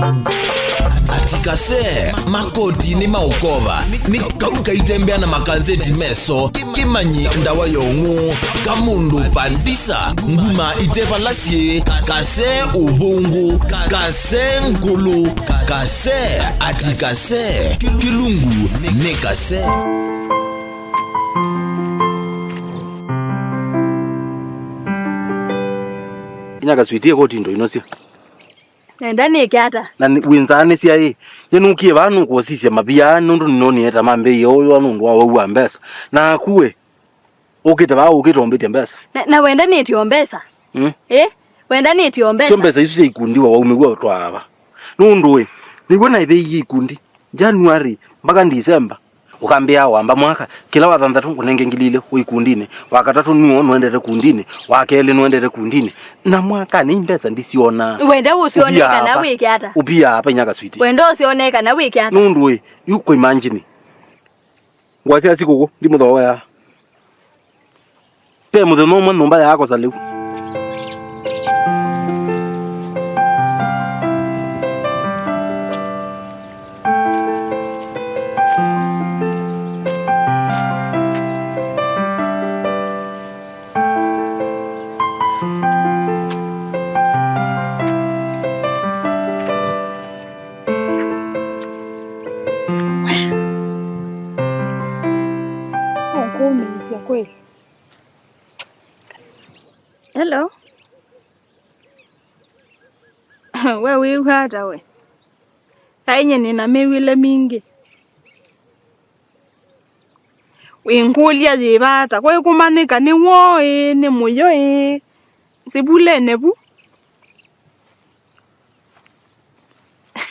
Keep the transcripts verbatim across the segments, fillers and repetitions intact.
Ati kase, makoti nĩ maũkova, nĩ kau kaitembea na makanzeti meso, kĩmanyi ndawa ya ũng'ũ, kamũndũ pandisa, nguma ite vala syĩ, kase ũvũngũ, kase ngũlũ, kase, ati kase, kĩlungu nĩ kase. Inya kaswitie koti ndo inosya. Nenda nĩke ata? Na nĩ- wĩnzaanĩsya ĩ, nĩnũkie vaa nũkũsisya mavia nũndũ nĩnonie ta mambĩie ũyũ nũndũ wa wau wa mbesa. Naku we, ũkĩte vaa ũkĩte ũmbĩtye mbesa. Na, na wendanĩtye o mbesa? Mm. Eh? Wendanĩtye o mbesa? Sio mbesa isu sya ikundi wa waumĩw'a twava. Nũndũ we, nĩw'o naivĩie ikundi January mpaka December. Ũkambĩa wamba mwaka, kĩla wa thanthatũ ngũnenge ngili ilĩ wĩ ikundinĩ, wa katatũ nĩw'o nũendete kundinĩ, wa kelĩ nũendete kundinĩ, na mwakanĩ i mbesa ndisyona. Wenda ũsyone kana wĩke ata? Ũpia apa inya kaswiti. Wenda ũsyone kana wĩke ata? Nũndũ ĩ, yu kũ imagine. Ngwasya sikũkũ, ndimũthooea. Ve mũthenya ũmwe nyũmba yaakosa lĩu. Ũkũmĩĩsya kweli. Hello. We wĩw'a ata we? Ai nye nĩ na mĩw'ĩle mingĩ. Wĩngũlya yĩva ata? Kwĩ kũmanyĩka nĩ woo ĩĩ, nĩ mũyo ĩĩ? Sivulene vu.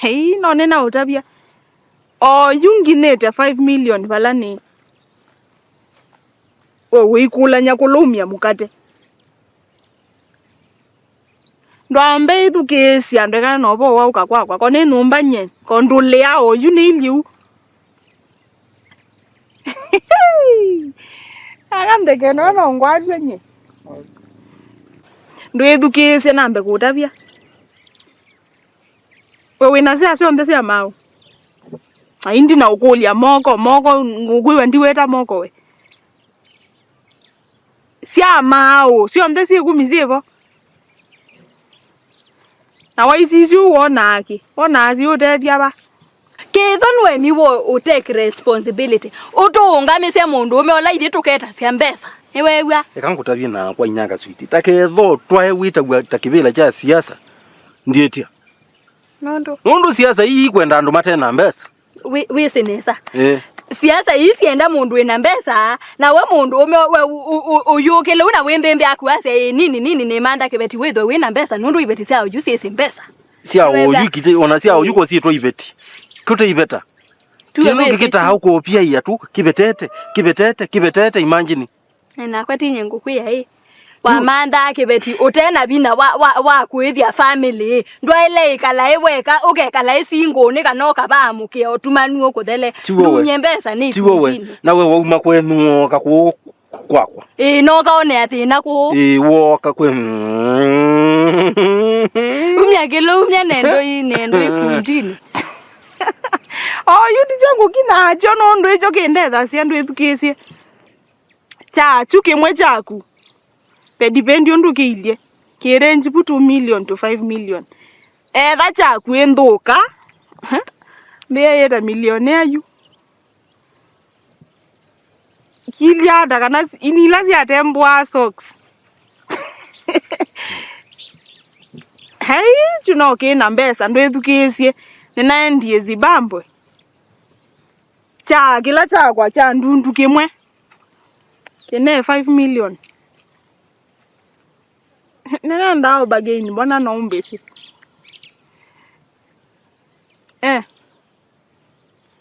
Ĩĩ, no nĩnaũtavya. Oyu nginyĩte five million vala nĩ. We wĩkũlany'a kũlũmya mũkate. Ndwambe ĩthukĩĩsya ndekana na ũvoo wa ũka kwakwa, ko nĩ nyũmba nye, ko ndũlĩa oyu nĩ iliu. Aka ndeke no no ngwalw'a nye. Ndwĩthukĩĩsye nambe kũtavya. We wĩna sya syonthe sya maũ? Na indi na ũkũlya moko, moko, ngũkwĩw'a ndiweta moko we. Sya maũ, syonthe syĩ kumi syĩvo. Na waisisya ũu wonaa kĩ? Wonaa siũtethya va? Kĩtho nũemiwe ũtake responsibility. Ũtũũngamĩsya mũndũũme ũla ithyĩ tũketasya mbesa. Nĩweew'a? Eka ngũtavye nakwa inyaka switi. Ta ketho twae wĩtaw'a ta kĩvĩla kya siasa. Ndiĩtya. Nũndũ? Nũndũ siasa ii ikwenda andũ mate na mbesa. Wĩ- wĩsĩ nesa. Eh. Siasa ii syenda mũndũ wĩna mbesa, na we mũndũ ũme we u- u- u- ũyũkĩle u na wĩmbĩmbĩ aku asya, "Ĩ, nini, nini, nĩmantha kĩveti wĩthwe wĩna mbesa, nũndũ iveti sya ũyu syĩsĩ mbesa." Sya ũyu ikite- ona sya ũyu kwasitwa iveti. Kũte iveta. Kĩndũ kĩkĩtaa ũkũpia ia tu, kĩvetete, kĩvetete, kĩvetete, imagine. Nakwa tinye ngũkwĩa ĩ. Wamanthaa kĩveti ũte na vinya wa, wa, wa kũĩthya family ĩ. Ndwaĩle ĩkala ĩ weka, ũkekala ĩ single nĩ kana ũkavaa mũkĩa ũtumanu ũkũthele. Tiwo we. Ndumye mbesa nĩ Tiwo we. Ikundinĩ. Na we wauma kwenyu woka kũũ kwakwa. Ĩĩ, noka one thĩna kũũ. Ĩĩ, woka kwe. Umya kĩlũ, umya nendo ĩ, nendo ikundinĩ. Oyu ndikyo ngũkinakyo nũndũ ĩkyo kĩndethasya ndwĩthukĩĩsye. Kyaku kĩmwe kyaku, ve dipendi ũndũ kĩilye, kĩ range vu two million to five million. Etha kyaku ĩ nthũka, mbĩaĩte millionaire yu. Kilya ata kana s- ini ila syatembũaa socks. Hei, kyu no kĩ na mbesa, ndwĩthukĩĩsye. Nĩnaendie Zimbabwe. Kya kĩla kyakwa kya ndundu kĩmwe kĩne five million. Nĩnendaa ũbagain, mbona no ũmbĩsye? Eh.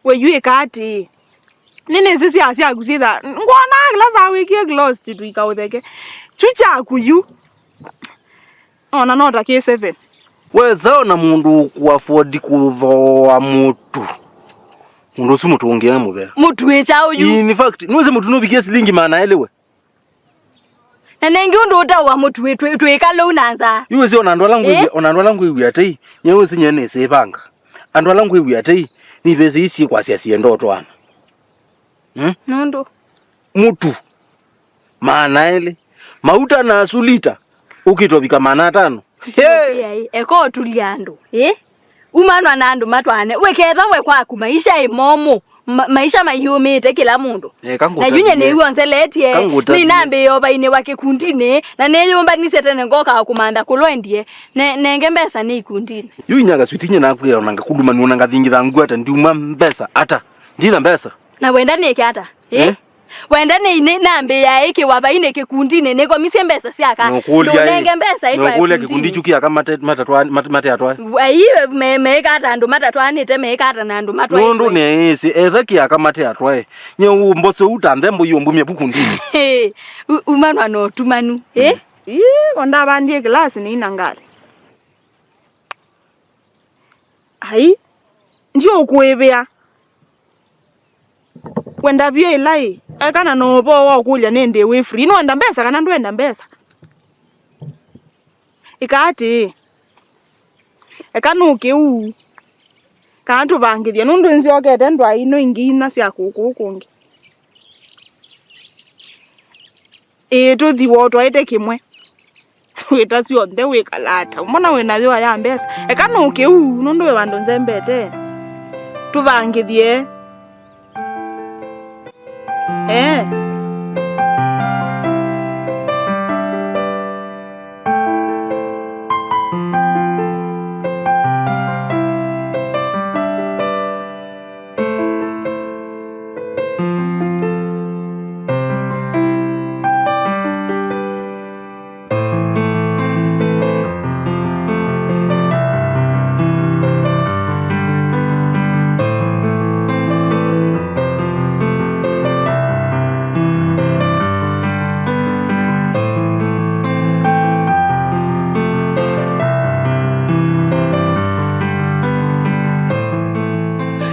We yu ĩka atĩĩ. Nĩnĩsĩ sya syaku syĩtha. Ngwonaa kĩla saa wĩkie closed tu ikaũtheke. Kyu kyaku yu. Ona no ta kĩ seven. Wesa ona mũndũ ũkũafford kũthooa mũtu, mũndũ ũsu mũtũngĩe mũvea. Mũtuĩkya ũyu. In fact, nũsĩ mũtu nũvikie silingi maana elĩ we? Na nengĩ ũndũ ũtaũwa mũtu wĩ-, twĩ-, twĩka lũu na nzaa. Yu wĩsĩ ona andũ ala ngwĩw'a, eh? Ona andũ ala ngwĩw'a tei, nyie wĩsĩ nyie nĩsĩvanga. Andũ ala ngwĩw'a tei, nĩvĩsĩ isi kwasya sienda ũtwaana. Hmm? Nũndũ? Mũtu. Maana elĩ. Mauta na asu lita. Ũkĩte ũvika maana atano. Hey! Ai, eka ũtulya andũ, ĩ? Umanwa na andũ matwaane. We ketha we kwaku maisha ĩ momũ. Ma-, maisha mayũmĩte kĩla mũndũ. Eka ngũtavye. Na yu nye nĩw'o nzeletie. Ka ngũtavye. Nĩnambĩĩe ũvainĩ wa kĩkundinĩ, na nĩyũmbanisye tene ngoka kũmantha kũlwa endie. Ne-, nenge mbesa nĩ ikundinĩ. Yu inya kaswiti nye nakwĩa ona ngakulumany'a ona ngathingitha ngwata ndiuma mbesa ata. Ndina mbesa. Na wenda nĩke ata? Ĩ? Eh? Wenda nĩ, nĩ nambĩĩa ĩkĩwa vainĩ kĩkundinĩ, nĩkomisye mbesa syaka. Nũkũlya ĩ, ndũnenge mbesa ĩtwae nũkũlya kĩkundi kĩu kĩaka mate, mate atwae, mate, mate atwae. Ai, me-, meĩka ata andũ matatwaanĩte, meĩka ata na andũ matwaĩtwe? Nũndũ nĩĩsĩ, etha kĩaka mate atwae. Nye ũmbose ũu ta nthembo iũmbumya vu kundinĩ. Ĩ, u-, umanwa na ũtumanu, ĩ? Mm. Ĩ, o ndavandie kĩlasi nĩina ngalĩ. Ai, ndiũkũĩvĩa. Wenda vyũ ĩla ĩ, ekana na ũvoo wa ũkũlya nĩ ndĩ wĩ free. Nĩwenda mbesa kana ndwenda mbesa? Ĩka atĩĩ, eka nũke ũu, kana tũvangĩthye, nũndũ nzyokete ndwaa ino ingĩ ina sya kũkũ kũngĩ. Ĩĩ, tũthi woo twaĩte kĩmwe. Wĩta syonthe wĩkalaa ata? Ũmona wĩ na yũa ya mbesa. Eka nũke ũu, nũndũ wĩ vandũ nzembete. Tũvangĩthye. Ee.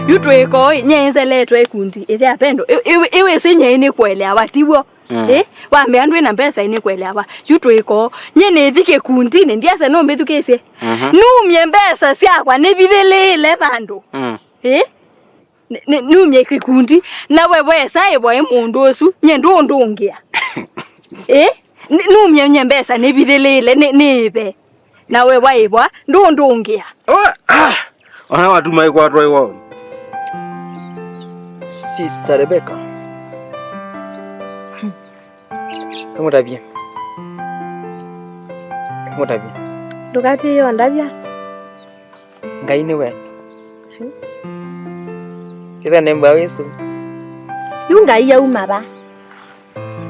Yu twĩko, nye nzeletwe ikundi, ĩthe apendo. Ĩ-, ĩ-, ĩwĩsĩ nye nĩkũeleawa, tiw'o? Mm. Eh, wambĩa ndwĩ na mbesa nĩkũeleawa. Yu twĩko, nye nĩthi kĩkundinĩ, ndiasa no mbĩthukĩĩsye. Mhm. Numye mbesa syakwa nĩvithĩlĩĩle vandũ. Mm. Eh? Nĩ-, nĩ-, numye kĩkundi, na we wesa ĩvoe mũndũ ũsu, nye ndũndũngĩa. Eh? Nĩ-, numye nye mbesa nĩvithĩlĩĩle, nĩ-, nĩĩve. Na we waĩvwa, ndũndũngĩa. Oh, ah! Ona watuma ĩkwatwa ĩwao. Sister Rebecca. Kamũtavye. Kamũtavye. Ndũkatĩĩe ũndavya. Ngai nĩ wendo. Kĩsa nĩ mbwa wĩsũ. Yu Ngai auma va?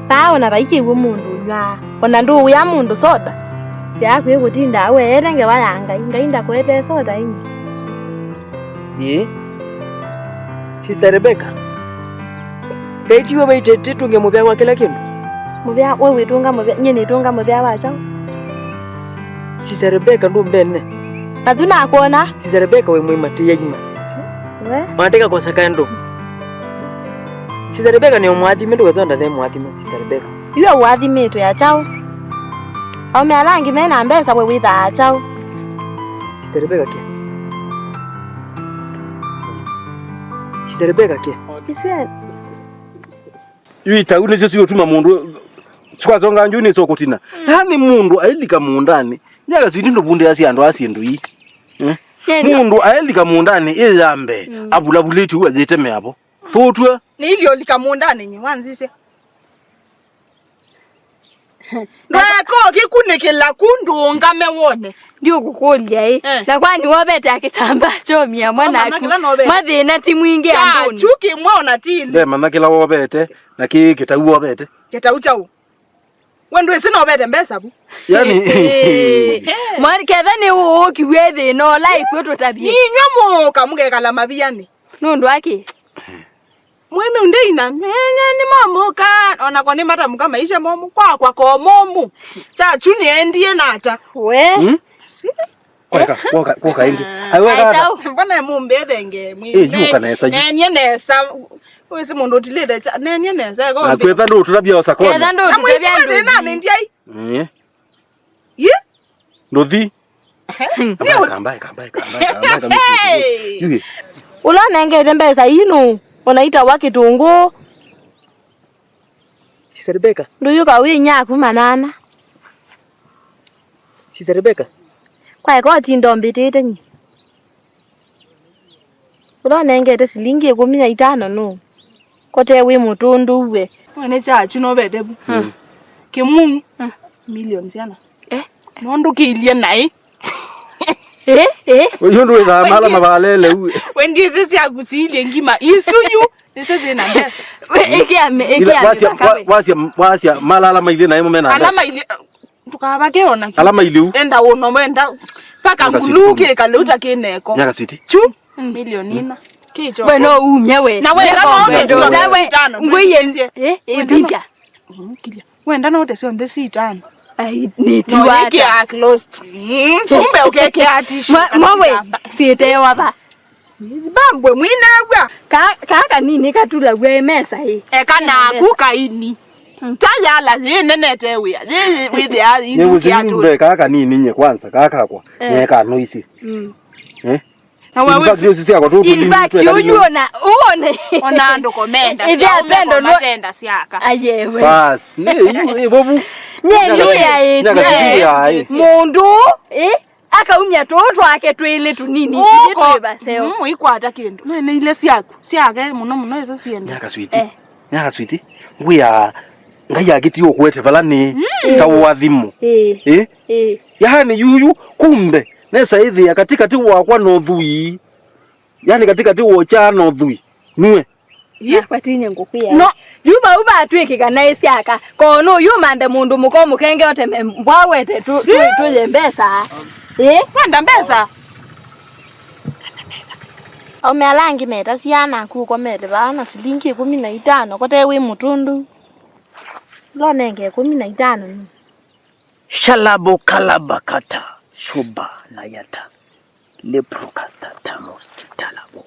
Vaa ona vaikĩw'e mũndũ ũnywaa, ona ndũũĩa mũndũ soda. Yaku ĩkũtindaa weete ngewa ya Ngai, Ngai ndakũetee soda ĩngĩ. Ĩĩ. Sister Rebecca, Ngai tiwe vaitĩte tũnge mũvea wa kĩla kĩndũ? Mũvea, we wĩtũnga mũvea, nyie nĩtũnga mũvea wa kyaũ? Sister Rebecca ndũmbene. Nathu nakwona. Sister Rebecca wĩ mwĩma, tĩya ima. We? Wanataka kosaka ndo. Sister Rebecca nĩ ũmwathime, ndũkasonda nĩ mwathime, Sister Rebecca. Iwe ũathimĩtwe ata ũ? Aũme ala angĩ me na mbesa, we wĩthaa ata ũ? Sister Rebecca kĩ? Sister Rebecca kĩ? Iswe. Yu itau nĩsyo siũtuma mũndũ sikwasonga nju nĩsokũtina. Mm. Yaani mũndũ ailika mũũndanĩ, nyaka sindi ndũvundĩasya andũ aa syĩndũ ii. Eh? Nenda. Mũndũ ailika mũũndanĩ ĩyambe, mm, avulavulĩtye ũu ayĩtemea vo. Thũtw'e. Nĩ ilyo lika mũũndanĩ nyi wanzisya. Ndweka ũkĩkunĩkĩla ku ndũũngame wone. Ndiũkũkũlya ĩ. Eh. Na kwani wovete akĩtambaa kyomia mwanaku? Mathĩna ti mwingĩ andũnĩ. Kyachu kĩmwe ona tili. Ndemanya kĩla wovete, na kĩĩ kĩtau wovete. Kĩtau kyaũ? We ndwĩsĩ novete mbesa vu? Yani. Mwa-, ketha nĩ ũũkiw'e thĩna ũla ĩkw'o tũtavye. Ninyw'o mũũka mũkekala mavianĩ. Nũndũ wa kĩ? Mwĩmĩ ũndĩina, nĩ momũka, onako nĩmatamũka maisha momũ, kwakwa ko momũ. Kyachu nĩendie nata? We. Hmm? Si. Kweka, kwoka, kwoka ĩngĩ. Ai, we, ai, dada. Chao. Mbona mũmbethenge mwĩ-, eh, yuka nesa, yu-, nenie nesa. Wĩsĩ mũndũ ũtilĩte kya, nenie nesa, eko. Na kwĩtha ndũtũtavya osa kona. Etha ndũtũtavya ndũthi. Ĩĩ. Yi? Ndũthi. Nĩ ũ- Kambae, kambae, kambae, kambae, kambae. Hey! Yui. Ũla ũnengete mbesa ii nũ? Ũnaitawa Kĩtũngũ. Sister Rebecca. Ndũyũka wĩ inya aku manana. Sister Rebecca. Kwa eka ũtinda ũmbĩtĩte nyie. Ũla ũnengete silingi ĩkũmi na itano nũ? Kote wĩ mũtũndũ we. Mwene chachu no vete vu. Mm. Kĩmu. Mm. Milioni siana. Eh? Nondũ kĩilye naĩ. Eh, eh. Ũyũ ndũ wĩthaa mala mavalele u. Wendie sisi akusiilye ngima. Isu yu. Nĩsyo syĩ na mbesa. Ĩkĩa mĩ-, ĩkĩa mĩvaka we. Wasya, wasya malala mailye naĩ mũmena. Ala mailye. Ndũkavake ona kĩndũ. Ala mailĩu. Enda ũno wenda. Paka ngulu kĩkale ũtakĩneko. Nyaka switi. Chu. Milioni ina. Kĩcho. We no umye we. Na wenda no ũte syonthe sitano. Ngwĩye. Eh, eh, Peter. Wenda no ũte syonthe sitano. Ai, nĩtiwa. No, ĩkĩa closed. Mm, kumbe ũkekĩa ati. Mwa, mwa we. Siĩtewa va. Zimbabwe mwinew'a. Ka, ka kanini katulaw'a ĩ mesa ĩ. Eka naku kaini. Tayala yĩnenete wĩa. Yĩ wĩthĩa indu kĩatũ. Nĩwĩsĩ mbe kaa kanini nye kwanza, kaa kakwa. Eh. Nye ka noisy. Mm. Eh? Na wewe. In fact, syakwa tu. In fact, uyu ona, uone. Ona andũ komenda. Ĩthĩa pendo no matenda syaka. Ayewe. Bas, nĩ yu ĩ bobu. Nye yu ya ĩ. Nyaka ĩ. Mũndũ, eh? Akaumya tũũ twake twĩlĩ tũnini, ithyĩ twĩ vaseo. Mm, ikwata kĩndũ. Nĩ, nĩ ile syaku, syake mũno mũno, iso siende. Nyaka switi. Eh. Nyaka switi. Ngwĩa, Ngai akĩtie ũkwete vala nĩ ta ũathimo. Eh. Eh? Eh. Yaani yuyu, kumbe, nesa ĩthĩa katikati wakwa na ũthwii. Yaani katikati wa ũkya na ũthwii. Nue. Nakwa tinye ngũkwĩa. No, yu vau vatwĩkĩka naĩ syaka. Kono yu manthe mũndũ mũko mũkenge ũteme mbwa wete tu, tu, tuye mbesa. Eh? Wenda mbesa? Aume ala angĩ meta syana aku ũkomete vaa na silingi ĩkũmi na itano, kote wĩ mũtũndũ. Lonenge ĩkũmi na itano nĩ. Shalabo kalabakata, shoba na yata. Leprokasta tamosti talabo.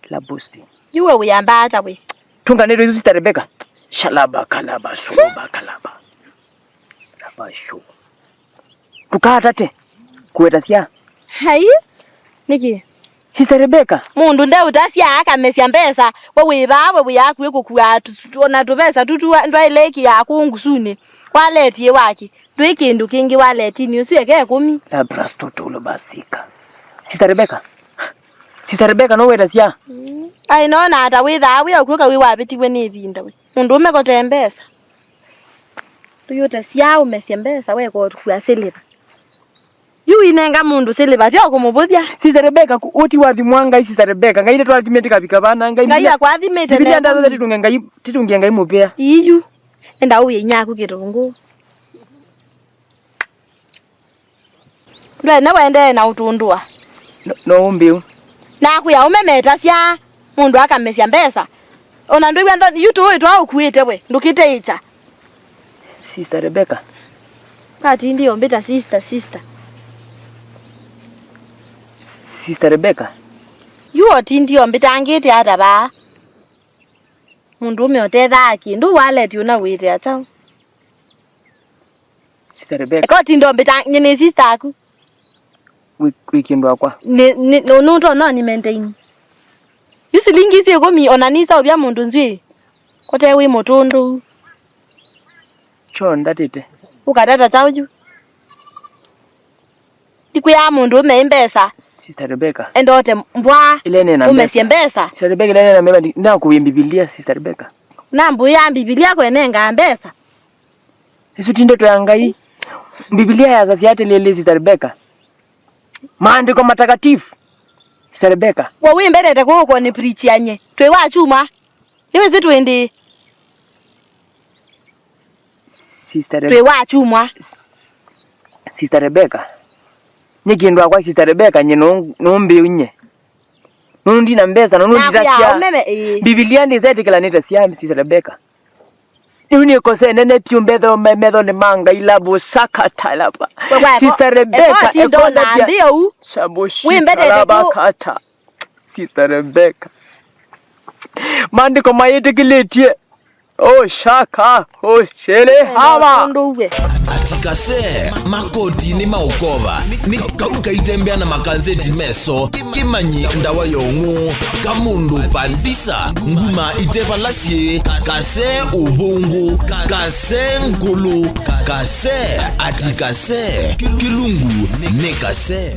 Labusti. Yu we ũyamba ata we? Tunganĩtwe isu, Sister Rebecca. Shalaba kalaba shoba kalaba. Laba sho. Tukatate. Kuetasya. Hai. Nĩkĩ? Sister Rebecca. Mũndũ ndeũtasya akamesya mbesa. We wĩ vaa, we wĩ akuĩ kũkua tu-, tu-, ona tũvesa tu tu ndwaĩle ĩkĩaa kũu ngusunĩ. Waletie waki. Ndwĩ kĩndũ kĩngĩ waletinĩ ũsu eka ĩkũmi. Labrastoto ulobasika. Sister Rebecca. Sister Rebecca, no wetasya? Mm. Ai, nona ata wĩthaa wĩ ũkwĩka wĩ wavĩtiwe nĩ ĩvinda we. Mũndũ ũme kote mbesa. Tũyũtasya ũmesye mbesa weka ũkua siliva. Yu inenga mũndũ siliva, tyo kũmũvũthya. Sister Rebecca, ku-, ũti wathimwa Ngai, Sister Rebecca. Ngai nĩtwathimĩte kavika vana, Ngai. Ngai akwathimĩte. Biblia ndathothe titunge Ngai, titungie Ngai mũvea. Iyu. Enda ũwĩe inyaku kĩtũngũ. Ndwene wendee na ũtũndũa. No, no ũmbĩu. Nakwĩa ũme metasya mũndũ akamesya mbesa. Ona ndwĩw'a nthoni, yu tũĩ twa ũkuĩte we, ndũkĩteĩkya. Sister Rebecca. Katindi ombĩta sister, sister. Sister Rebecca. Yu otindi ombĩtangĩte ata vaa? Mũndũ ũme ũtethaa kĩndũ waleti ũna wĩte ataũ. Sister Rebecca. Eka ũtinde ũmbĩta, nyie nĩ sister aku. Wĩ, wĩ kĩndũ wakwa. Nĩ, nĩ, nũ, nũtonya ni maintain. Yu silingi isu ĩkũmi, ona nĩsaũvya mũndũ nzw'ĩ. Kote wĩ mũtũndũ. Kyo ndatĩte. Ũkatata kyaũ yu? Ndikwĩaa mũndũ ũme mbesa. Sister Rebecca. Enda ũte mbwa. Ĩla ĩneena ũmesye mbesa. Mbesa. Sister Rebecca, ĩla ĩneena mbesa, ndi-, ndakũvie Mbivilia, Sister Rebecca. Na mbũya Mbivilia kwenengaa mbesa. Isu ti ndeto ya Ngai. Mbivilia yasasya atĩlĩlĩ, Sister Rebecca. Maandĩko matakatifu. Sister Rebecca. We wĩmbetete kũkwa nĩ preach anye. Twĩ wa chuma. Nĩwĩsĩ twĩ ndĩĩ? Sister Re-, twĩ wa chumwa. Sister Rebecca. Nĩ kĩndũ akwa Sister Rebecca, nye nũ-, nũmbĩu nye. Nũndina mbesa, nũndina nakwĩa sya ũmeme, ĩĩ. Mbivilia ndĩsetĩkĩlanĩte sya Sister Rebecca. Rĩu nĩkose nene pyũ mbetho me-, methonĩ ma Ngai labo sakatalaba. Sister Rebecca, eko tinda ona mbĩu. Wĩmbetete kũ- Sister Rebecca. Maandĩko mayĩtĩkĩlĩtye. Ũshaka, ũshĩlĩ, hawa. Ati kase, makoti nĩ maũkova, nĩ kau kaitembea na makazeti meso, kĩmanyi ndawa ya ũng'ũ, kamũndũ pandisa, nguma ite vala syĩ, kase ũvũngũ, kase ngũlũ, kase, ati kase, kĩlungu nĩ kase.